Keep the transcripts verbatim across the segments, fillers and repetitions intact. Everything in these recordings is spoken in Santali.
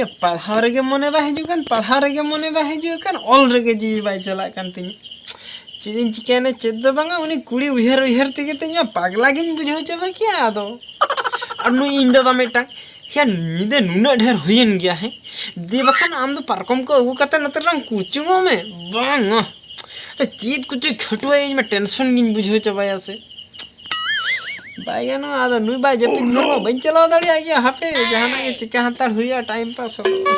ᱯᱟᱲᱦᱟᱣ ᱨᱮᱜᱮ ᱢᱚᱱᱮ ᱵᱟᱭ ᱦᱤᱡᱩᱜ ᱠᱟᱱ, ᱯᱟᱲᱦᱟᱣ ᱨᱮᱜᱮ ᱢᱚᱱᱮ ᱵᱟᱭ ᱦᱤᱡᱩᱜ ᱠᱟᱱ, ᱚᱞ ᱨᱮᱜᱮ ᱡᱤᱣᱤ ᱵᱟᱭ ᱪᱟᱞᱟᱜ ᱠᱟᱱ ᱛᱤᱧᱟᱹ᱾ ᱪᱮᱫ ᱤᱧ ᱪᱤᱠᱟᱹᱭᱟ? ᱪᱮᱫ ᱫᱚ ᱵᱟᱝᱟ, ᱩᱱᱤ ᱠᱩᱲᱤ ᱩᱭᱦᱟᱹᱨ ᱩᱭᱦᱟᱹᱨ ᱛᱮᱜᱮ ᱛᱚ ᱤᱧ ᱢᱟ ᱯᱟᱜᱽᱞᱟ ᱜᱤᱧ ᱵᱩᱡᱷᱟᱹᱣ ᱪᱟᱵᱟ ᱠᱮᱭᱟ᱾ ᱟᱫᱚ ᱟᱨ ᱱᱩᱭ ᱤᱧ ᱫᱟᱫᱟ ᱢᱤᱫᱴᱟᱝ, ᱭᱟ, ᱧᱤᱫᱟᱹ ᱱᱩᱱᱟᱹᱜ ᱰᱷᱮᱨ ᱦᱩᱭᱮᱱ ᱜᱮᱭᱟ, ᱦᱮᱸ? ᱫᱤᱭᱮ ᱵᱟᱠᱷᱟᱱ ᱟᱢ ᱫᱚ ᱯᱟᱨᱠᱚᱢ ᱠᱚ ᱟᱹᱜᱩ ᱠᱟᱛᱮ ᱱᱚᱛᱮ ᱨᱮᱞᱟᱝ ᱠᱩᱪᱩᱝᱚᱜ ᱢᱮ᱾ ᱵᱟᱝᱟ, ᱪᱮᱫ ᱠᱚᱪᱚᱭ ᱠᱷᱟᱹᱴᱩᱣᱟᱹ, ᱤᱧ ᱢᱟ ᱴᱮᱱᱥᱚᱱ ᱜᱤᱧ ᱵᱩᱡᱷᱟᱹᱣ ᱪᱟᱵᱟᱭᱟ ᱥᱮ᱾ ᱵᱟᱭ ᱜᱟᱱᱚᱜᱼᱟ, ᱟᱫᱚ ᱱᱩᱭ ᱵᱟᱭ ᱡᱟᱹᱯᱤᱫ ᱵᱷᱳᱨ ᱢᱟ ᱵᱟᱹᱧ ᱪᱟᱞᱟᱣ ᱫᱟᱲᱮᱭᱟᱜ ᱜᱮᱭᱟ᱾ ᱦᱟᱯᱮ, ᱡᱟᱦᱟᱱᱟᱜ ᱜᱮ ᱪᱤᱠᱟ ᱦᱟᱛᱟᱲ ᱦᱩᱭᱩᱜᱼᱟ, ᱴᱟᱭᱤᱢ ᱯᱟᱥ ᱦᱩᱭᱩᱜᱼᱟ᱾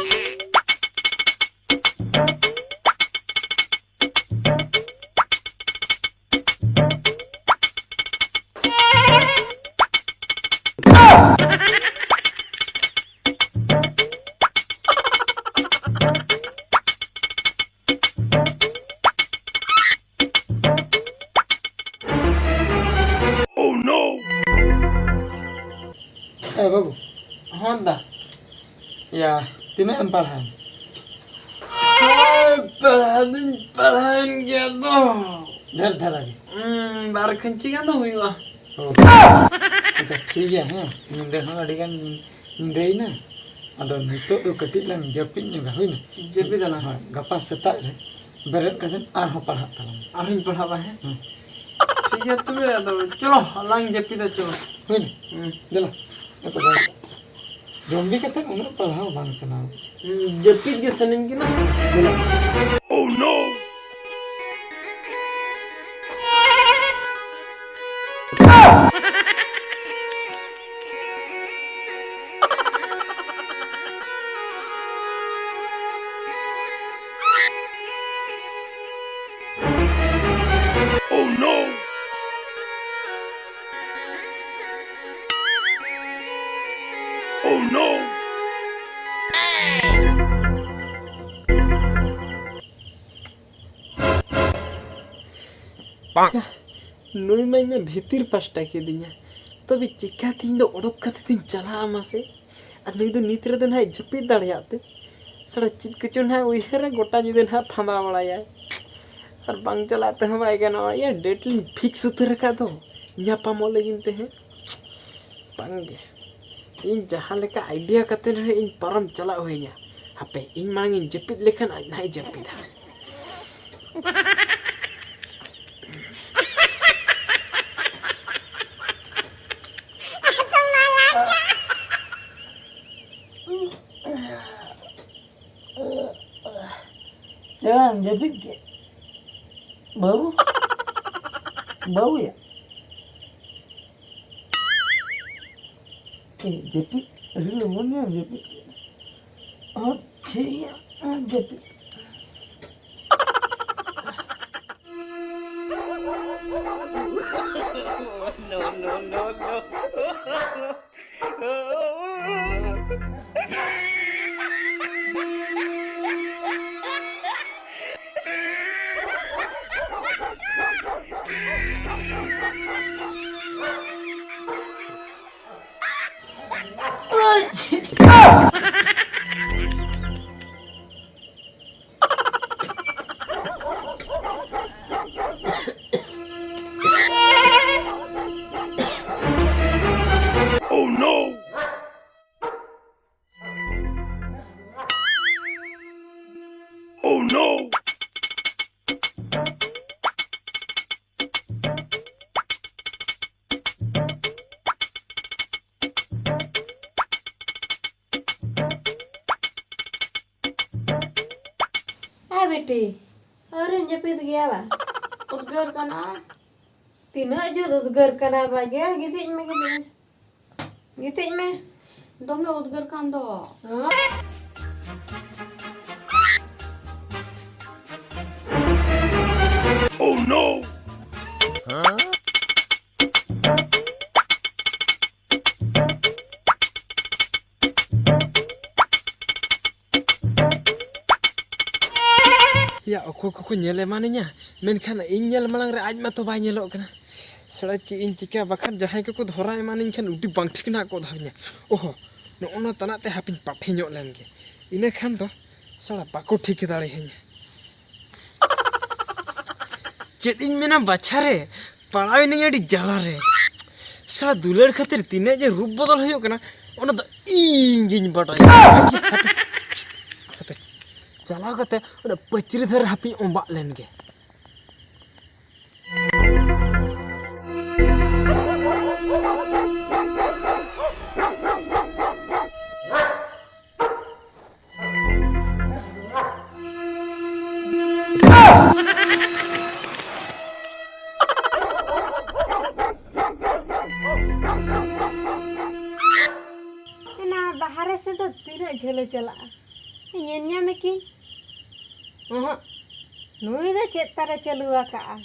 Oh no! ᱮ ᱵᱟᱹᱵᱩ᱾ ᱦᱚᱸ ᱫᱟ᱾ ᱭᱟ, ᱛᱤᱱᱟᱹᱜ ᱮᱢ ᱯᱟᱲᱦᱟᱣ? ᱦᱳᱭ, ᱯᱟᱲᱦᱟᱣ ᱫᱚᱧ ᱯᱟᱲᱦᱟᱣᱮᱱ ᱜᱮᱭᱟ ᱫᱚ᱾ ᱰᱷᱮᱨ ᱫᱷᱟᱨᱟ ᱜᱮ? ᱩᱸ, ᱵᱟᱨ ᱠᱷᱟᱹᱧᱪᱤ ᱜᱟᱱ ᱫᱚ ᱦᱩᱭᱩᱜᱼᱟ᱾ ᱚ᱾ ᱟᱪᱪᱷᱟ, ᱴᱷᱤᱠ ᱜᱮᱭᱟ, ᱦᱮᱸ᱾ ᱧᱤᱫᱟᱹ ᱦᱚᱸ ᱟᱹᱰᱤ ᱜᱟᱱ ᱧᱤ-, ᱧᱤᱫᱟᱹᱭᱮᱱᱟ᱾ ᱟᱫᱚ ᱱᱤᱛᱚᱜ ᱫᱚ ᱠᱟᱹᱴᱤᱡ ᱞᱟᱝ ᱡᱟᱹᱯᱤᱫ ᱧᱚᱜᱟ, ᱦᱩᱭᱱᱟ? ᱡᱟᱹᱯᱤᱫ ᱟᱞᱟᱝ᱾ ᱦᱳᱭ, ᱜᱟᱯᱟ ᱥᱮᱛᱟᱜ ᱨᱮ ᱵᱮᱨᱮᱫ ᱠᱟᱛᱮ ᱟᱨᱦᱚᱸ ᱯᱟᱲᱦᱟᱜ ᱛᱟᱞᱟᱝ ᱢᱮ᱾ ᱟᱨᱦᱚᱸᱧ ᱯᱟᱲᱦᱟᱜᱼᱟ, ᱦᱮᱸ? ᱦᱮᱸ᱾ ᱴᱷᱤᱠ ᱜᱮᱭᱟ ᱛᱚᱵᱮ, ᱟᱫᱚ ᱪᱚᱞᱚ, ᱟᱞᱟᱝ ᱡᱟᱹᱯᱤᱫᱟ, ᱪᱚᱞᱚ᱾ ᱦᱩᱭᱱᱟ? ᱦᱩᱸ᱾ ᱫᱮᱞᱟ, ᱮᱛᱚ ᱵᱟᱭ ᱡᱚᱞᱫᱤ ᱠᱟᱛᱮ ᱩᱱᱟᱹᱜ ᱯᱟᱲᱦᱟᱣ ᱵᱟᱝ ᱥᱟᱱᱟᱣᱟ᱾ ᱦᱩᱸ, ᱡᱟᱹᱯᱤᱫ ᱜᱮ ᱥᱟᱱᱟᱧ ᱠᱟᱱᱟ᱾ ᱫᱮᱞᱟ᱾ Oh no! Oh no! Oh no! ᱱᱩᱭ ᱢᱟ ᱤᱧ ᱢᱟ ᱵᱷᱤᱛᱤᱨ ᱯᱟᱥᱴᱟ ᱠᱤᱫᱤᱧᱟ, ᱛᱚᱵᱮ ᱪᱤᱠᱟᱹᱛᱮ ᱤᱧ ᱫᱚ ᱚᱰᱚᱠ ᱠᱟᱛᱮ ᱛᱤᱧ ᱪᱟᱞᱟᱜᱼᱟ ᱢᱟᱥᱮ? ᱟᱨ ᱱᱩᱭ ᱫᱚ ᱱᱤᱛ ᱨᱮᱫᱚ ᱱᱟᱦᱟᱜ ᱡᱟᱹᱯᱤᱫ ᱫᱟᱲᱮᱭᱟᱜ ᱛᱮ, ᱥᱟᱲᱟ ᱪᱮᱫ ᱠᱚᱪᱚ ᱱᱟᱦᱟᱜ ᱩᱭᱦᱟᱹᱨᱟ, ᱜᱚᱴᱟ ᱧᱤᱫᱟᱹ ᱱᱟᱦᱟᱜ ᱯᱷᱟᱸᱫᱟ ᱵᱟᱲᱟᱭᱟᱭ᱾ ᱟᱨ ᱵᱟᱝ ᱪᱟᱞᱟᱜ ᱛᱮᱦᱚᱸ ᱵᱟᱭ ᱜᱟᱱᱚᱜᱼᱟ᱾ ᱭᱟ, ᱰᱮᱴ ᱞᱤᱧ ᱯᱷᱤᱠᱥ ᱩᱛᱟᱹᱨ ᱟᱠᱟᱫ ᱫᱚ ᱧᱟᱯᱟᱢᱚᱜ ᱞᱟᱹᱜᱤᱫ ᱛᱮ, ᱦᱮᱸ? ᱵᱟᱝ ᱜᱮ᱾ ᱤᱧ ᱡᱟᱦᱟᱸ ᱞᱮᱠᱟ ᱟᱭᱰᱤᱭᱟ ᱠᱟᱛᱮ ᱨᱮᱦᱚᱸ ᱤᱧ ᱯᱟᱨᱚᱢ ᱪᱟᱞᱟᱜ ᱦᱩᱭ ᱤᱧᱟ᱾ ᱦᱟᱯᱮ, ᱤᱧ ᱢᱟᱲᱟᱝ ᱤᱧ ᱡᱟᱹᱯᱤᱫ ᱞᱮᱠᱷᱟᱱ ᱟᱡ ᱱᱟᱦᱟᱜ ᱮ ᱡᱟᱹᱯᱤᱫᱟ᱾ ᱪᱮᱬᱮᱢ ᱡᱟᱹᱯᱤᱫ ᱠᱮᱫ? ᱵᱟᱹᱵᱩ? ᱵᱟᱹᱵᱩᱭᱟ? ᱮ, ᱡᱟᱹᱯᱤᱫ? ᱟᱹᱰᱤ ᱞᱚᱜᱚᱱ ᱧᱚᱜ ᱮᱢ ᱡᱟᱹᱯᱤᱫ ᱠᱮᱫ᱾ ᱦᱚᱸ, ᱴᱷᱤᱠ ᱜᱮᱭᱟ, ᱡᱟᱹᱯᱤᱫ᱾ Oh no! Oh no! ᱦᱮᱸ ᱵᱤᱴᱤ, ᱟᱹᱣᱨᱤᱢ ᱡᱟᱹᱯᱤᱫ ᱜᱮᱭᱟ ᱵᱟ? ᱩᱫᱽᱜᱟᱹᱨ ᱠᱟᱱᱟ᱾ ᱛᱤᱱᱟᱹᱜ ᱡᱳᱨ ᱩᱫᱽᱜᱟᱹᱨ ᱠᱟᱱᱟ ᱵᱟᱡᱮ? ᱜᱤᱛᱤᱡ ᱢᱮ, ᱜᱤᱛᱤᱡ ᱢᱮ, ᱜᱤᱛᱤᱡ ᱢᱮ᱾ ᱫᱚᱢᱮ ᱩᱫᱽᱜᱟᱹᱨ ᱠᱟᱱ ᱫᱚ᱾ Oh no! ᱭᱟ, ᱚᱠᱚᱭ ᱠᱚᱠᱚ ᱧᱮᱞ ᱮᱢᱟᱱᱤᱧᱟ, ᱢᱮᱱᱠᱷᱟᱱ ᱤᱧ ᱧᱮᱞ ᱢᱟᱲᱟᱝ ᱨᱮ ᱟᱡ ᱢᱟᱛᱚ ᱵᱟᱭ ᱧᱮᱞᱚᱜ ᱠᱟᱱᱟ᱾ ᱥᱟᱲᱟ ᱪᱮᱫ ᱤᱧ ᱪᱤᱠᱟᱹᱭᱟ, ᱵᱟᱠᱷᱟᱱ ᱡᱟᱦᱟᱸᱭ ᱠᱚᱠᱚ ᱫᱷᱚᱨᱟ ᱮᱢᱟᱱᱤᱧ ᱠᱷᱟᱱ ᱩᱰᱤ ᱵᱟᱝ ᱴᱷᱤᱠ ᱱᱟᱦᱟᱜ ᱠᱚ ᱫᱷᱟᱣᱤᱧᱟ᱾ ᱚᱦᱚ, ᱱᱚᱜᱼᱚ ᱱᱚᱣᱟ ᱛᱟᱱᱟᱜ ᱛᱮ ᱦᱟᱯᱤᱧ ᱯᱟᱴᱷᱮ ᱧᱚᱜ ᱞᱮᱱ ᱜᱮ, ᱤᱱᱟᱹ ᱠᱷᱟᱱ ᱫᱚ ᱥᱟᱲᱟ ᱵᱟᱠᱚ ᱴᱷᱤᱠ ᱫᱟᱲᱮᱭᱟᱹᱧᱟ᱾ ᱪᱮᱫ ᱤᱧ ᱢᱮᱱᱟ ᱵᱟᱪᱷᱟ ᱨᱮ, ᱯᱟᱲᱟᱣ ᱮᱱᱟᱹᱧ ᱟᱹᱰᱤ ᱡᱟᱞᱟ ᱨᱮ᱾ ᱥᱟᱲᱟ ᱫᱩᱞᱟᱹᱲ ᱠᱷᱟᱹᱛᱤᱨ ᱛᱤᱱᱟᱹᱜ ᱡᱮ ᱨᱩᱯ ᱵᱚᱫᱚᱞ ᱦᱩᱭᱩᱜ ᱠᱟᱱᱟ, ᱚᱱᱟ ᱫᱚ ᱤᱧ ᱜᱤᱧ ᱵᱟᱰᱟᱭᱟ᱾ ᱦᱟᱯᱮ, ᱦᱟᱯᱮ, ᱦᱟᱯᱮ᱾ ᱪᱟᱞᱟᱣ ᱠᱟᱛᱮ ᱚᱱᱟ ᱯᱟᱹᱪᱨᱤ ᱫᱷᱟᱨᱮ ᱦᱟᱯᱮᱧ ᱚᱸᱵᱟᱜ ᱞᱮᱱ ᱜᱮ᱾ ᱚᱱᱟ ᱵᱟᱦᱨᱮ ᱥᱮᱫ ᱫᱚ ᱛᱤᱱᱟᱹᱜ ᱡᱷᱟᱹᱞᱮ ᱪᱟᱞᱟᱜᱼᱟ? ᱧᱮᱞ ᱧᱟᱢᱮ ᱠᱤ? ᱚᱦᱚᱸᱜ, ᱱᱩᱭ ᱫᱚ ᱪᱮᱫ ᱛᱟᱨᱮ ᱪᱟᱹᱞᱩ ᱟᱠᱟᱜᱼᱟ?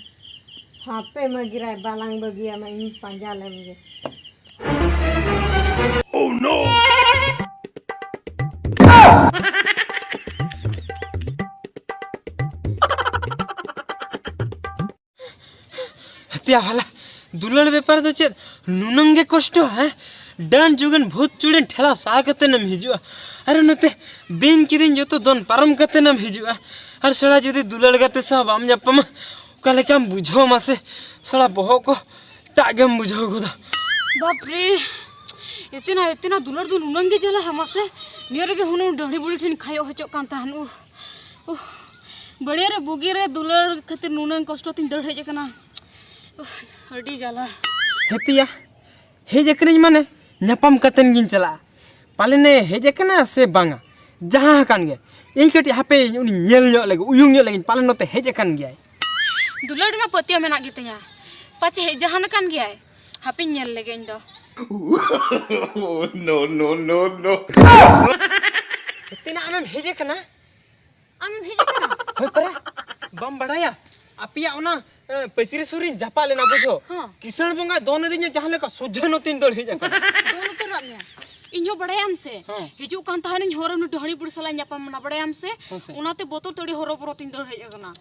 ᱦᱟᱯᱮ ᱢᱟᱹᱜᱤᱨᱟᱭ, ᱵᱟᱞᱟᱝ ᱵᱟᱹᱜᱤᱭᱟᱢᱟ, ᱤᱧ ᱯᱟᱸᱡᱟ ᱞᱮᱢ ᱜᱮ᱾ ᱦᱟᱹᱛᱤᱭᱟ ᱵᱷᱟᱞᱟ, ᱫᱩᱞᱟᱹᱲ ᱵᱮᱯᱟᱨ ᱫᱚ ᱪᱮᱫ ᱱᱩᱱᱟᱹᱝ ᱜᱮ ᱠᱚᱥᱴᱚ, ᱦᱮᱸ? ᱰᱟᱹᱱ ᱡᱩᱜᱤᱱ ᱵᱷᱩᱛ ᱪᱩᱲᱤᱱ ᱴᱷᱮᱞᱟᱣ ᱥᱟᱦᱟ ᱠᱟᱛᱮᱱᱮᱢ ᱦᱤᱡᱩᱜᱼᱟ, ᱟᱨ ᱱᱚᱛᱮ ᱵᱤᱧ ᱠᱤᱫᱤᱧ ᱡᱚᱛᱚ ᱫᱚᱱ ᱯᱟᱨᱚᱢ ᱠᱟᱛᱮᱱᱮᱢ ᱦᱤᱡᱩᱜᱼᱟ, ᱟᱨ ᱥᱮᱬᱟ ᱡᱩᱫᱤ ᱫᱩᱞᱟᱹᱲ ᱜᱟᱛᱮ ᱥᱟᱶ ᱵᱟᱢ ᱧᱟᱯᱟᱢᱟ, ᱚᱠᱟ ᱞᱮᱠᱟᱢ ᱵᱩᱡᱷᱟᱹᱣ ᱢᱟᱥᱮ? ᱥᱮᱬᱟ ᱵᱚᱦᱚᱜ ᱠᱚ ᱮᱴᱟᱜ ᱜᱮᱢ ᱵᱩᱡᱷᱟᱹᱣ ᱜᱚᱫᱟ᱾ ᱵᱟᱯᱨᱮ, ᱮᱛᱮᱱᱟ, ᱮᱛᱮᱱᱟ ᱫᱩᱞᱟᱹᱲ ᱫᱚ ᱱᱩᱱᱟᱹᱝ ᱜᱮ ᱡᱟᱞᱟ ᱦᱟᱢᱟ ᱥᱮ? ᱱᱤᱭᱟᱹ ᱨᱮᱜᱮ ᱦᱩᱱᱟᱹᱝ ᱰᱟᱹᱦᱲᱤ ᱵᱩᱲᱦᱤ ᱴᱷᱮᱱ ᱠᱷᱟᱭᱚᱜ ᱦᱚᱪᱚᱜ ᱠᱟᱱ ᱛᱟᱦᱮᱱ᱾ ᱩᱦ, ᱩᱦ, ᱵᱟᱹᱲᱤᱭᱟᱹ ᱨᱮ ᱵᱩᱜᱤ ᱨᱮ ᱫᱩᱞᱟᱹᱲ ᱠᱷᱟᱹᱛᱤᱨ ᱱᱩᱱᱟᱹᱝ ᱠᱚᱥᱴᱚ ᱛᱤᱧ ᱫᱟᱹᱲ ᱦᱮᱡ ᱟᱠᱟᱱᱟ᱾ ᱩᱦ, ᱟᱹᱰᱤ ᱡᱟᱞᱟ᱾ ᱦᱮᱛᱤᱭᱟ, ᱦᱮᱡ ᱟᱠᱟᱱᱟᱹᱧ ᱢᱟᱱᱮ ᱧᱟᱯᱟᱢ ᱠᱟᱛᱮᱱ ᱜᱤᱧ ᱪᱟᱞᱟᱜᱼᱟ᱾ ᱯᱟᱞᱮᱱᱮ ᱦᱮᱡ ᱟᱠᱟᱱᱟ ᱥᱮ ᱵᱟᱝᱟ? ᱡᱟᱦᱟᱸ ᱟᱠᱟᱱ ᱜᱮ, ᱤᱧ ᱠᱟᱹᱴᱤᱡ ᱦᱟᱯᱮ ᱩᱱᱤ ᱧᱮᱞ ᱧᱚᱜ ᱞᱮᱜᱮ, ᱩᱭᱩᱝ ᱧᱚᱜ ᱞᱮᱜᱤᱧ, ᱯᱟᱞᱮᱱ ᱱᱚᱛᱮ ᱦᱮᱡ ᱟᱠᱟᱱ ᱜᱮᱭᱟᱭ᱾ ᱫᱩᱞᱟᱹᱲ ᱨᱮᱢᱟ ᱯᱟᱹᱛᱭᱟᱹᱣ ᱢᱮᱱᱟᱜ ᱜᱮᱛᱤᱧᱟ, ᱯᱟᱪᱮ ᱦᱮᱡ ᱡᱟᱦᱟᱱ ᱟᱠᱟᱱ ᱜᱮᱭᱟᱭ᱾ ᱦᱟᱯᱮᱧ ᱧᱮᱞ ᱞᱮᱜᱮ ᱤᱧ ᱫᱚ᱾ No, no, no, no. ᱛᱤᱱᱟᱹᱜ ᱟᱢᱮᱢ ᱦᱮᱡ ᱟᱠᱟᱱᱟ? ᱟᱢᱮᱢ ᱦᱮᱡ ᱟᱠᱟᱱᱟ? ᱦᱳᱭ ᱯᱟᱨᱟ, ᱵᱟᱢ ᱵᱟᱲᱟᱭᱟ? ᱟᱯᱮᱭᱟᱜ ᱚᱱᱟ, ᱮ, ᱯᱟᱹᱪᱨᱤ ᱥᱩᱨ ᱨᱤᱧ ᱡᱟᱯᱟᱜ ᱞᱮᱱᱟ, ᱵᱩᱡᱷᱟᱹᱣ? ᱦᱚᱸ᱾ ᱠᱤᱥᱟᱹᱬ ᱵᱚᱸᱜᱟᱭ ᱫᱚᱱ ᱟᱹᱫᱤᱧᱟ, ᱡᱟᱦᱟᱸ ᱞᱮᱠᱟ ᱥᱚᱡᱷᱮ ᱱᱚᱛᱮᱧ ᱫᱟᱹᱲ ᱦᱮᱡ ᱟᱠᱟᱱᱟ᱾ ᱫᱚᱱ ᱩᱛᱟᱹᱨ ᱨᱟᱜ ᱢᱮᱭᱟ᱾ ᱤᱧ ᱦᱚᱸ ᱵᱟᱲᱟᱭᱟᱢ ᱥᱮ, ᱦᱚᱸ᱾ ᱦᱤᱡᱩᱜ ᱠᱟᱱ ᱛᱟᱦᱮᱱᱤᱧ ᱦᱚᱨ ᱨᱮ ᱩᱱᱤ ᱰᱟᱹᱦᱲᱤ ᱵᱩᱲᱦᱤ ᱥᱟᱞᱟᱜ ᱧᱟᱯᱟᱢ ᱮᱱᱟ, ᱵᱟᱲᱟᱭᱟᱢ ᱥᱮ? ᱦᱮᱸ ᱥᱮ᱾ ᱚᱱᱟᱛᱮ ᱵᱚᱛᱚᱨ ᱛᱮ ᱟᱹᱰᱤ ᱦᱚᱨᱚᱵᱚᱨᱚ ᱛᱤᱧ ᱫᱟᱹᱲ ᱦᱮᱡ ᱟᱠᱟᱱᱟ᱾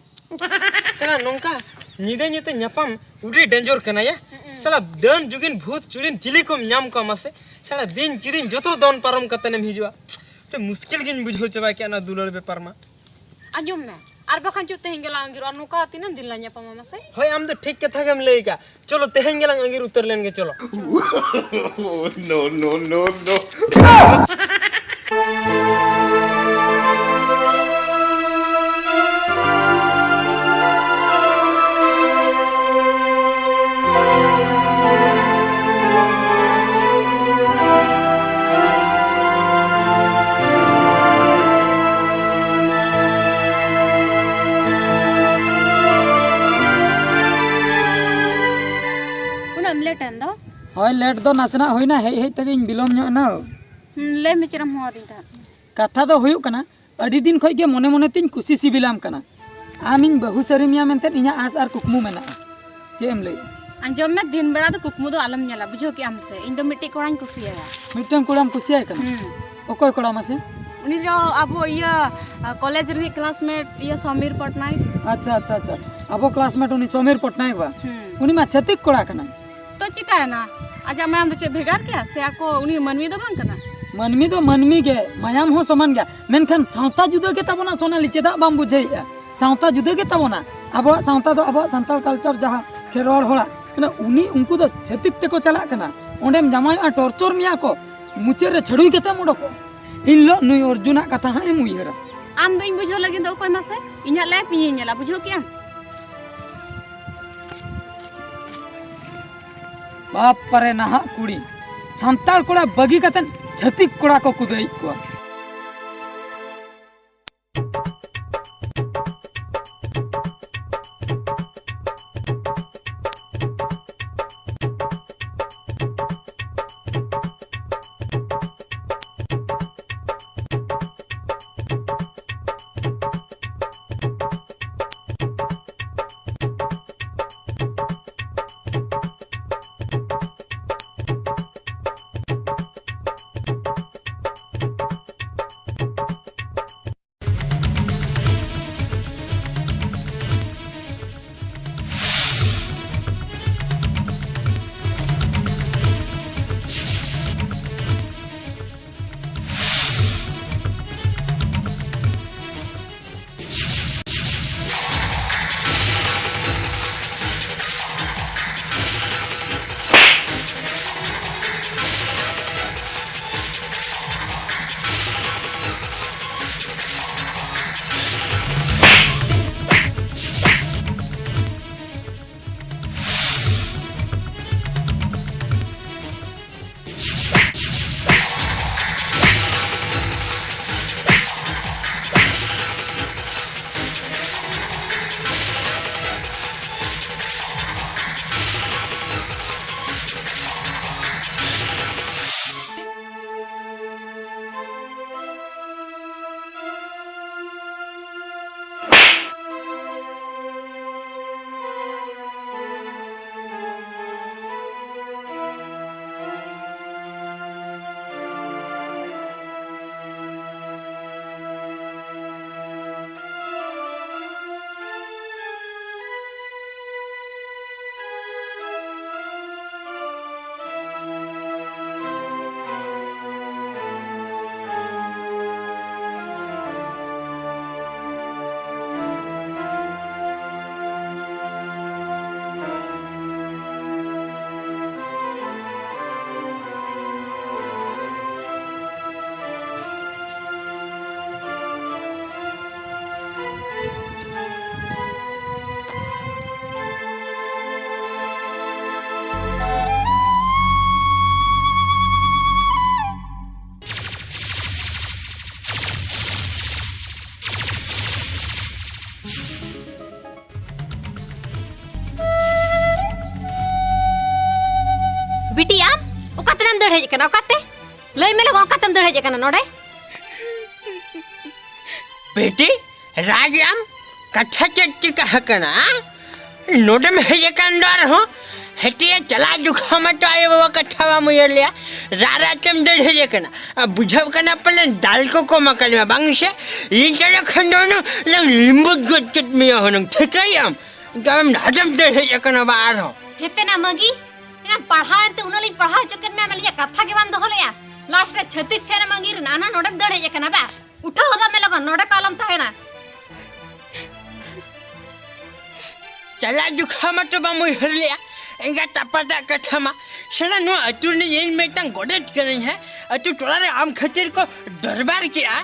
ᱥᱮᱬᱟ, ᱱᱚᱝᱠᱟ ᱧᱤᱫᱟᱹ ᱧᱩᱛᱮ ᱧᱟᱯᱟᱢ ᱟᱹᱰᱤ danger ᱠᱟᱱᱟ ᱭᱟ᱾ ᱦᱩᱸ᱾ ᱥᱮᱬᱟ, ᱰᱟᱹᱱ ᱡᱩᱜᱤᱱ ᱵᱷᱩᱛ ᱪᱩᱲᱤᱱ ᱪᱤᱞᱤ ᱠᱚᱢ ᱧᱟᱢ ᱠᱚᱣᱟ ᱢᱟᱥᱮ? ᱥᱮᱬᱟ, ᱵᱤᱧ ᱠᱤᱫᱤᱧ ᱡᱚᱛᱚ ᱫᱚᱱ ᱯᱟᱨᱚᱢ ᱠᱟᱛᱮᱱᱮᱢ ᱦᱤᱡᱩᱜᱼᱟ᱾ ᱛᱮ ᱢᱩᱥᱠᱤᱞ ᱜᱤᱧ ᱵᱩᱡᱷᱟᱹᱣ ᱪᱟᱵᱟ ᱠᱮᱜᱼᱟ ᱚᱱᱟ ᱫᱩᱞᱟᱹᱲ ᱵᱮᱯᱟᱨ ᱢᱟ᱾ ᱟᱸᱡᱚᱢ ᱢᱮ, ᱟᱨ ᱵᱟᱠᱷᱟᱱ ᱪᱚ ᱛᱮᱦᱮᱧ ᱜᱮᱞᱟᱝ ᱟᱸᱜᱤᱨᱚᱜᱼᱟ, ᱱᱚᱝᱠᱟ ᱛᱤᱱᱟᱹᱜ ᱫᱤᱱ ᱞᱟᱝ ᱧᱟᱯᱟᱢᱟ ᱢᱟᱥᱮ? ᱦᱳᱭ, ᱟᱢ ᱫᱚ ᱴᱷᱤᱠ ᱠᱟᱛᱷᱟ ᱜᱮᱢ ᱞᱟᱹᱭ ᱠᱟᱜ᱾ ᱪᱚᱞᱚ, ᱛᱮᱦᱮᱧ ᱜᱮᱞᱟᱝ ᱟᱸᱜᱤᱨ ᱩᱛᱟᱹᱨ ᱞᱮᱱ ᱜᱮ, ᱪᱚᱞᱚ᱾ No, no, no, no. ᱩᱱᱟᱹᱜ ᱮᱢ ᱞᱮᱴ ᱮᱱ ᱫᱚ? ᱦᱳᱭ, ᱞᱮᱴ ᱫᱚ ᱱᱟᱥᱮᱱᱟᱜ ᱦᱩᱭᱱᱟ, ᱦᱮᱡ ᱦᱮᱡ ᱛᱮᱜᱮᱧ ᱵᱤᱞᱚᱢ ᱧᱚᱜ ᱮᱱᱟ᱾ ᱦᱩᱸ, ᱞᱟᱹᱭ ᱢᱮ, ᱪᱮᱫ ᱮᱢ ᱦᱚᱦᱚ ᱟᱹᱫᱤᱧ ᱛᱟᱦᱮᱸᱫ? ᱠᱟᱛᱷᱟ ᱫᱚ ᱦᱩᱭᱩᱜ ᱠᱟᱱᱟ, ᱟᱹᱰᱤ ᱫᱤᱱ ᱠᱷᱚᱡ ᱜᱮ ᱢᱚᱱᱮ ᱢᱚᱱᱮ ᱛᱤᱧ ᱠᱩᱥᱤ ᱥᱤᱵᱤᱞᱟᱢ ᱠᱟᱱᱟ᱾ ᱟᱢᱤᱧ ᱵᱟᱹᱦᱩ ᱥᱟᱹᱨᱤ ᱢᱮᱭᱟ ᱢᱮᱱᱛᱮ ᱤᱧᱟᱹᱜ ᱟᱸᱥ ᱟᱨ ᱠᱩᱠᱢᱩ ᱢᱮᱱᱟᱜᱼᱟ᱾ ᱪᱮᱫ ᱮᱢ ᱞᱟᱹᱭᱮᱜᱼᱟ? ᱟᱸᱡᱚᱢ ᱢᱮ, ᱫᱤᱱ ᱵᱮᱲᱟ ᱫᱚ ᱠᱩᱠᱢᱩ ᱫᱚ ᱟᱞᱚᱢ ᱧᱮᱞᱟ, ᱵᱩᱡᱷᱟᱹᱣ ᱠᱮᱜᱼᱟᱢ ᱥᱮ? ᱤᱧ ᱫᱚ ᱢᱤᱫᱴᱤᱡ ᱠᱚᱲᱟᱧ ᱠᱩᱥᱤᱭᱟᱭᱟ᱾ ᱢᱤᱫᱴᱟᱝ ᱠᱚᱲᱟᱢ ᱠᱩᱥᱤᱭᱟᱭ ᱠᱟᱱᱟ? ᱦᱩᱸ᱾ ᱚᱠᱚᱭ ᱠᱚᱲᱟ ᱢᱟᱥᱮ? ᱩᱱᱤ ᱫᱚ ᱟᱵᱚ ᱤᱭᱟᱹ, ᱠᱚᱞᱮᱡᱽ ᱨᱤᱱᱤᱡ ᱠᱞᱟᱥᱢᱮᱴ, ᱤᱭᱟᱹ, ᱥᱚᱢᱤᱨ ᱯᱚᱴᱱᱟᱭᱮᱠ᱾ ᱟᱪᱪᱷᱟ, ᱟᱪᱪᱷᱟ, ᱟᱪᱪᱷᱟ᱾ ᱟᱵᱚ ᱠᱞᱟᱥᱢᱮᱴ ᱩᱱᱤ ᱥᱚᱢᱤᱨ ᱯᱚᱴᱱᱟᱭᱮᱠ ᱵᱟ? ᱦᱩᱸ᱾ ᱩᱱᱤ ᱢᱟ ᱪᱷᱟᱹᱛᱤᱠ ᱠᱚᱲᱟ ᱠᱟᱱᱟᱭ᱾ ᱛᱚ ᱪᱤᱠᱟᱭᱮᱱᱟ? ᱟᱡᱟᱜ ᱢᱟᱭᱟᱢ ᱫᱚ ᱪᱮᱫ ᱵᱷᱮᱜᱟᱨ ᱜᱮᱭᱟ? ᱥᱮ ᱟᱠᱚ ᱩᱱᱤ ᱢᱟᱹᱱᱢᱤ ᱫᱚ ᱵᱟᱝ ᱠᱟᱱᱟ? ᱢᱟᱹᱱᱢᱤ ᱫᱚ ᱢᱟᱹᱱᱢᱤ ᱜᱮ, ᱢᱟᱭᱟᱢ ᱦᱚᱸ ᱥᱚᱢᱟᱱ ᱜᱮᱭᱟ, ᱢᱮᱱᱠᱷᱟᱱ ᱥᱟᱶᱛᱟ ᱡᱩᱫᱟᱹ ᱜᱮ ᱛᱟᱵᱚᱱᱟ ᱥᱳᱱᱟᱞᱤ, ᱪᱮᱫᱟᱜ ᱵᱟᱢ ᱵᱩᱡᱷᱟᱹᱣᱮᱫᱼᱟ? ᱥᱟᱶᱛᱟ ᱡᱩᱫᱟᱹ ᱜᱮ ᱛᱟᱵᱚᱱᱟ᱾ ᱟᱵᱚᱣᱟᱜ ᱥᱟᱶᱛᱟ ᱫᱚ ᱟᱵᱚᱣᱟᱜ ᱥᱟᱱᱛᱟᱲ ᱠᱟᱞᱪᱟᱨ ᱡᱟᱦᱟᱸ ᱠᱷᱮᱨᱣᱟᱲ ᱦᱚᱲᱟᱜ, ᱢᱟᱱᱮ ᱩᱱᱤ, ᱩᱱᱠᱩ ᱫᱚ ᱪᱷᱟᱹᱛᱤᱠ ᱛᱮᱠᱚ ᱪᱟᱞᱟᱜ ᱠᱟᱱᱟ᱾ ᱚᱸᱰᱮᱢ ᱡᱟᱶᱟᱭᱚᱜᱼᱟ, ᱴᱚᱨᱪᱚᱨ ᱢᱮᱭᱟ ᱠᱚ, ᱢᱩᱪᱟᱹᱫ ᱨᱮ ᱪᱷᱟᱹᱲᱩᱭ ᱠᱟᱛᱮᱢ ᱚᱰᱚᱠᱚᱜ᱾ ᱤᱱ ᱦᱤᱞᱳᱜ ᱱᱩᱭ ᱚᱨᱡᱩᱱᱟᱜ ᱠᱟᱛᱷᱟ ᱦᱟᱸᱜ ᱮᱢ ᱩᱭᱦᱟᱹᱨᱟ᱾ ᱟᱢ ᱫᱚ ᱤᱧ ᱵᱩᱡᱷᱟᱹᱣ ᱞᱟᱹᱜᱤᱫ ᱫᱚ ᱚᱠᱚᱭ ᱢᱟᱥᱮ? ᱤᱧᱟᱹᱜ ᱞᱟᱭᱤᱯᱷ ᱤᱧᱤᱧ ᱧᱮᱞᱟ, ᱵᱩᱡᱷᱟᱹᱣ ᱠᱮᱜᱼᱟᱢ? ᱵᱟᱯ ᱨᱮ, ᱱᱟᱦᱟᱜ ᱠᱩᱲᱤ ᱥᱟᱱᱛᱟᱲ ᱠᱚᱲᱟ ᱵᱟᱹᱜᱤ ᱠᱟᱛᱮ ᱪᱷᱟᱹᱛᱤᱠ ᱠᱚᱲᱟ ᱠᱚ ᱠᱩᱫᱟᱹᱭᱮᱫ ᱠᱚᱣᱟ᱾ ᱦᱮᱡ ᱟᱠᱟᱱᱟ? ᱚᱠᱟᱛᱮ? ᱞᱟᱹᱭ ᱢᱮ ᱞᱚᱜᱚᱱ, ᱚᱠᱟᱛᱮᱢ ᱫᱟᱹᱲ ᱦᱮᱡ ᱟᱠᱟᱱᱟ ᱱᱚᱰᱮ? ᱵᱤᱴᱤ, ᱨᱟᱜ ᱮᱫ ᱟᱢ? ᱠᱟᱛᱷᱟ ᱪᱮᱫ ᱪᱤᱠᱟ ᱟᱠᱟᱱᱟ? ᱱᱚᱰᱮᱢ ᱦᱮᱡ ᱟᱠᱟᱱ ᱫᱚ ᱟᱨᱦᱚᱸ? ᱦᱟᱹᱴᱤᱭᱟᱹ ᱪᱟᱞᱟᱜ ᱡᱚᱠᱷᱚᱱ ᱢᱟᱛᱚ ᱟᱭᱳ ᱵᱟᱵᱟ ᱠᱟᱛᱷᱟ ᱵᱟᱢ ᱩᱭᱦᱟᱹᱨ ᱞᱮᱭᱟ, ᱨᱟᱜ ᱨᱟᱜ ᱛᱮᱢ ᱫᱟᱹᱲ ᱦᱮᱡ ᱟᱠᱟᱱᱟ᱾ ᱟᱨ ᱵᱩᱡᱷᱟᱹᱣ ᱠᱟᱱᱟ ᱯᱟᱞᱮᱱ ᱫᱟᱞ ᱠᱚ ᱠᱚᱢ ᱟᱠᱟᱫ ᱢᱮᱭᱟ, ᱵᱟᱝ ᱥᱮ? ᱤᱧ ᱪᱟᱞᱟᱜ ᱠᱷᱟᱱ ᱫᱚ ᱦᱩᱱᱟᱹᱝ ᱞᱟᱝ ᱞᱤᱢᱵᱩᱫ ᱜᱚᱫ ᱠᱮᱫ ᱢᱮᱭᱟ ᱦᱩᱱᱟᱹᱝ, ᱴᱷᱤᱠᱟᱹᱭᱟᱢ? ᱟᱢ ᱱᱚᱰᱮᱢ ᱫᱟᱹᱲ ᱦᱮᱡ ᱟᱠᱟᱱᱟ ᱵᱟ ᱟᱨᱦᱚᱸ? ᱦᱮᱛᱮᱱᱟ ᱢᱟᱹᱜᱤ, ᱮᱱᱟᱝ ᱯᱟᱲᱦᱟᱣ ᱮᱱᱛᱮ ᱩᱱᱟᱹᱜ ᱞᱤᱧ ᱯᱟᱲᱦᱟᱣ ᱦᱚᱪᱚ ᱠᱮᱫ ᱢᱮᱭᱟ, ᱟᱹᱞᱤᱧᱟᱜ ᱠᱟᱛᱷᱟ ᱜᱮ ᱵᱟᱢ ᱫᱚᱦᱚ ᱞᱮᱜᱼᱟ᱾ ᱞᱟᱥᱴ ᱨᱮ ᱪᱷᱟᱹᱛᱤᱠ ᱴᱷᱮᱱ ᱮᱢ ᱟᱸᱜᱤᱨ ᱮᱱᱟ, ᱟᱨ ᱱᱚᱰᱮᱢ ᱫᱟᱹᱲ ᱦᱮᱡ ᱟᱠᱟᱱᱟ ᱵᱟ? ᱩᱴᱷᱟᱹᱣ ᱦᱚᱫᱚᱜ ᱢᱮ ᱞᱚᱜᱚᱱ, ᱱᱚᱰᱮ ᱠᱚ ᱟᱞᱚᱢ ᱛᱟᱦᱮᱱᱟ᱾ ᱪᱟᱞᱟᱜ ᱡᱚᱠᱷᱟ ᱢᱟᱛᱚ ᱵᱟᱢ ᱩᱭᱦᱟᱹᱨ ᱞᱮᱜᱼᱟ ᱮᱸᱜᱟᱛ ᱟᱯᱟᱛᱟᱜ ᱠᱟᱛᱷᱟ ᱢᱟ᱾ ᱥᱟᱞᱟ, ᱱᱚᱣᱟ ᱟᱹᱛᱩ ᱨᱤᱱᱤᱡ ᱤᱧ ᱢᱤᱫᱴᱟᱝ ᱜᱚᱰᱮᱛ ᱠᱟᱹᱱᱟᱹᱧ, ᱦᱮᱸ? ᱟᱹᱛᱩ ᱴᱚᱞᱟ ᱨᱮ ᱟᱢ ᱠᱷᱟᱹᱛᱤᱨ ᱠᱚ ᱫᱚᱨᱵᱟᱨ ᱠᱮᱜᱼᱟ᱾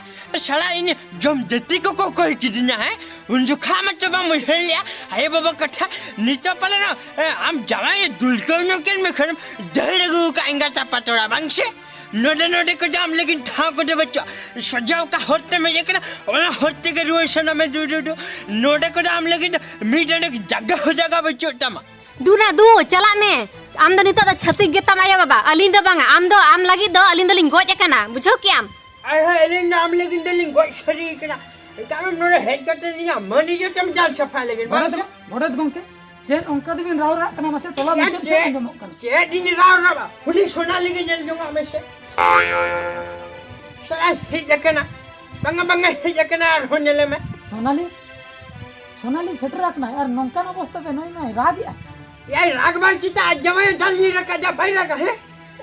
ᱥᱟᱞᱟ, ᱤᱧ ᱡᱚᱢ ᱡᱟᱹᱛᱤ ᱠᱚᱠᱚ ᱠᱚᱭ ᱠᱤᱫᱤᱧᱟ, ᱦᱮᱸ? ᱩᱱ ᱡᱚᱠᱷᱟ ᱢᱟᱛᱚ ᱵᱟᱢ ᱩᱭᱦᱟᱹᱨ ᱞᱮᱜᱼᱟ ᱟᱭᱳ ᱵᱟᱵᱟ ᱠᱟᱛᱷᱟ᱾ ᱱᱤᱛᱚᱜ ᱯᱟᱞᱮᱱ, ᱮ, ᱟᱢ ᱡᱟᱶᱟᱭ ᱫᱩᱞᱠᱟᱹᱣ ᱧᱚᱜ ᱠᱮᱫ ᱢᱮ ᱠᱷᱟᱱ ᱫᱟᱹᱲ ᱟᱹᱜᱩ ᱠᱟᱜ ᱮᱸᱜᱟᱛ ᱟᱯᱟᱛ ᱚᱲᱟᱜ, ᱵᱟᱝ ᱥᱮ? ᱱᱚᱰᱮ, ᱱᱚᱰᱮ ᱠᱚᱫᱚ ᱟᱢ ᱞᱟᱹᱜᱤᱫ ᱴᱷᱟᱶ ᱠᱚᱫᱚ ᱵᱟᱹᱪᱩᱜᱼᱟ᱾ ᱥᱚᱡᱟ ᱚᱠᱟ ᱦᱚᱨ ᱛᱮᱢ ᱦᱮᱡ ᱟᱠᱟᱱᱟ, ᱚᱱᱟ ᱦᱚᱨ ᱛᱮᱜᱮ ᱨᱩᱣᱟᱹᱲ ᱥᱮᱱᱚᱜ ᱢᱮ, ᱫᱩ, ᱫᱩ, ᱫᱩ᱾ ᱱᱚᱰᱮ ᱠᱚᱫᱚ ᱟᱢ ᱞᱟᱹᱜᱤᱫ ᱢᱤᱫ ᱰᱟᱸᱰᱮ ᱡᱟᱭᱜᱟ ᱦᱚᱸ ᱡᱟᱭᱜᱟ ᱵᱟᱹᱪᱩᱜ ᱛᱟᱢᱟ᱾ ᱫᱩ ᱱᱟ ᱫᱩ, ᱪᱟᱞᱟᱜ ᱢᱮ᱾ ᱟᱢ ᱫᱚ ᱱᱤᱛᱚᱜ ᱫᱚ ᱪᱷᱟᱹᱛᱤᱠ ᱜᱮᱛᱟᱢ ᱟᱭᱳ ᱵᱟᱵᱟ, ᱟᱹᱞᱤᱧ ᱫᱚ ᱵᱟᱝᱟ᱾ ᱟᱢ ᱫᱚ, ᱟᱢ ᱞᱟᱹᱜᱤᱫ ᱫᱚ ᱟᱹᱞᱤᱧ ᱫᱚᱞᱤᱧ ᱜᱚᱡ ᱟᱠᱟᱱᱟ, ᱵᱩᱡᱷᱟᱹᱣ ᱠᱮᱜᱼᱟᱢ? ᱟᱭ ᱦᱟᱭ, ᱟᱹᱞᱤᱧ ᱫᱚ ᱟᱢ ᱞᱟᱹᱜᱤᱫ ᱫᱚᱞᱤᱧ ᱜᱚᱡ ᱥᱟᱹᱨᱤ ᱟᱠᱟᱱᱟ᱾ ᱠᱟᱨᱚᱱ ᱱᱚᱰᱮ ᱦᱮᱡ ᱠᱟᱛᱮ ᱤᱧᱟᱹᱜ ᱢᱟᱹᱱ ᱤᱡᱽᱡᱚᱛ ᱮᱢ ᱡᱟᱞ ᱥᱟᱯᱷᱟ ᱞᱟᱹᱜᱤᱫ, ᱵᱟᱝ ᱜᱚᱰᱮᱛ ᱥᱮ? ᱜᱚ-, ᱜᱚᱰᱮᱛ ᱜᱚᱢᱠᱮ, ᱪᱮᱫ ᱚᱱᱠᱟ ᱫᱚᱵᱤᱱ ᱨᱟᱣ ᱨᱟᱜ ᱠᱟᱱᱟ? ᱢᱟᱥᱮ ᱴᱚᱞᱟ ᱭᱟ, ᱢᱩᱪᱟᱹᱫ ᱥᱮᱫ ᱪᱮᱫ, ᱟᱸᱡᱚᱢᱚᱜ ᱠᱟᱱᱟ᱾ ᱪᱮᱫ ᱤᱧ ᱨᱟᱣ ᱨᱟᱜᱼᱟ? ᱩᱱᱤ ᱥᱳᱱᱟᱞᱤ ᱜᱮ ᱧᱮᱞ ᱡᱚᱝᱟᱜ ᱢᱮᱥᱮ᱾ ᱥᱟᱞᱟᱭ ᱦᱮᱡ ᱟᱠᱟᱱᱟ᱾ ᱵᱟᱝᱟ, ᱵᱟᱝᱟ, ᱦᱮᱡ ᱟᱠᱟᱱᱟ, ᱟᱨᱦᱚᱸ ᱧᱮᱞᱮ ᱢᱮ᱾ ᱥᱳᱱᱟᱞᱤ? ᱥᱳᱱᱟᱞᱤ ᱥᱮᱴᱮᱨ ᱟᱠᱟᱱᱟᱭ ᱟᱨ ᱱᱚᱝᱠᱟᱱ ᱚᱵᱚᱥᱛᱟ ᱛᱮ ᱱᱩᱭ ᱢᱟᱭ ᱨᱟᱜᱮᱜᱼᱟ᱾ ᱮᱭᱟᱭ, ᱨᱟᱜᱽ ᱵᱟᱝ ᱪᱮᱫᱟᱜ, ᱟᱡ ᱡᱟᱶᱟᱭ ᱫᱟᱞ ᱧᱤᱨ ᱟᱠᱟᱫᱟ, ᱵᱟᱭ ᱨᱟᱜᱟ, ᱦᱮᱸ?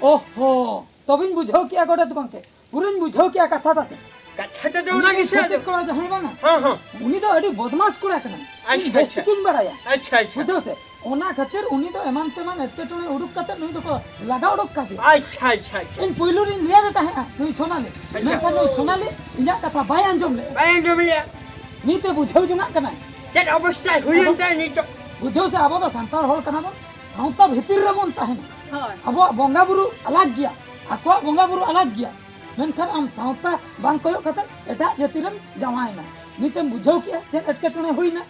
ᱳᱦᱳ, ᱛᱚᱵᱮᱧ ᱵᱩᱡᱷᱟᱹᱣ ᱠᱮᱜᱼᱟ ᱜᱚᱰᱮᱛ ᱜᱚᱢᱠᱮ, ᱯᱩᱨᱟᱹᱧ ᱵᱩᱡᱷᱟᱹᱣ ᱠᱮᱜᱼᱟ ᱠᱟᱛᱷᱟ ᱛᱟᱛᱮ᱾ ᱠᱟᱛᱷᱟ ᱛᱮᱫᱚ ᱚᱱᱟ ᱜᱮ ᱥᱮ ᱟᱫᱚ᱾ ᱪᱷᱟᱹᱛᱤᱠ ᱠᱚᱲᱟ ᱡᱟᱦᱟᱸᱭ ᱵᱟᱝᱟ, ᱦᱮᱸ, ᱦᱮᱸ᱾ ᱩᱱᱤ ᱫᱚ ᱟᱹᱰᱤ ᱵᱚᱫᱢᱟᱥ ᱠᱚᱲᱟ ᱠᱟᱱᱟᱭ᱾ ᱟᱪᱪᱷᱟ, ᱤᱧ ᱵᱮᱥ ᱟᱪᱪᱷᱟ᱾ ᱴᱷᱤᱠᱤᱧ ᱵᱟᱲᱟᱭᱟ᱾ ᱟᱪᱪᱷᱟ, ᱟᱪᱪᱷᱟ᱾ ᱵᱩᱡᱷᱟᱹᱣ ᱥᱮ, ᱚᱱᱟ ᱠᱷᱟᱹᱛᱤᱨ ᱩᱱᱤ ᱫᱚ ᱮᱢᱟᱱ ᱛᱮᱢᱟᱱ ᱮᱴᱠᱮᱴᱚᱬᱮ ᱩᱰᱩᱠ ᱠᱟᱛᱮ ᱱᱩᱭ ᱫᱚᱠᱚ ᱞᱟᱜᱟ ᱩᱰᱩᱠ ᱠᱟᱫᱮᱭᱟ᱾ ᱟᱪᱪᱷᱟ, ᱟᱪᱪᱷᱟ, ᱟᱪᱪᱷᱟ᱾ ᱤᱧ ᱯᱩᱭᱞᱩ ᱨᱤᱧ ᱞᱟᱹᱭ ᱟᱫᱮ ᱛᱟᱦᱮᱸᱜᱼᱟ ᱱᱩᱭ ᱥᱳᱱᱟᱞᱤ, ᱟᱪᱪᱷᱟ᱾ ᱢᱮᱱᱠᱷᱟᱱ ᱱᱩᱭ ᱥᱳᱱᱟᱞᱤ ᱤᱧᱟᱹᱜ ᱠᱟᱛᱷᱟ ᱵᱟᱭ ᱟᱸᱡᱚᱢ ᱞᱮᱜᱼᱟ᱾ ᱵᱟᱭ ᱟᱸᱡᱚᱢ ᱞᱮᱜᱼᱟ᱾ ᱱᱤᱛ ᱮ ᱵᱩᱡᱷᱟᱹᱣ ᱡᱚᱝᱟᱜ ᱠᱟᱱᱟᱭ᱾ ᱪᱮᱫ ᱚᱵᱚᱥᱛᱷᱟ ᱦᱩᱭᱮᱱ ᱟᱫᱚ ᱛᱟᱭᱟ ᱱᱤᱛᱚᱜ? ᱵᱩᱡᱷᱟᱹᱣ ᱥᱮ, ᱟᱵᱚ ᱫᱚ ᱥᱟᱱᱛᱟᱲ ᱦᱚᱲ ᱠᱟᱱᱟ ᱵᱚᱱ, ᱥᱟᱶᱛᱟ ᱵᱷᱤᱛᱤᱨ ᱨᱮᱵᱚᱱ ᱛᱟᱦᱮᱱᱟ᱾ ᱦᱳᱭ᱾ ᱟᱵᱚᱣᱟᱜ ᱵᱚᱸᱜᱟ ᱵᱩᱨᱩ ᱟᱞᱟᱜᱽ ᱜᱮᱭᱟ, ᱟᱠᱚᱣᱟᱜ ᱵᱚᱸᱜᱟ ᱵᱩᱨᱩ ᱟᱞᱟᱜᱽ ᱜᱮᱭᱟ, ᱢᱮᱱᱠᱷᱟᱱ ᱟᱢ ᱥᱟᱶᱛᱟ ᱵᱟᱝ ᱠᱚᱭᱚᱜ ᱠᱟᱛᱮ ᱮᱴᱟᱜ ᱡᱟᱹᱛᱤ ᱨᱮᱢ ᱡᱟᱶᱟᱭᱮᱱᱟ᱾ ᱱᱤᱛᱮᱢ ᱵᱩᱡᱷᱟᱹᱣ ᱠᱮᱜᱼᱟ ᱪᱮᱫ ᱮᱴᱠᱮᱴᱚᱬᱮ ᱦᱩᱭᱱᱟ?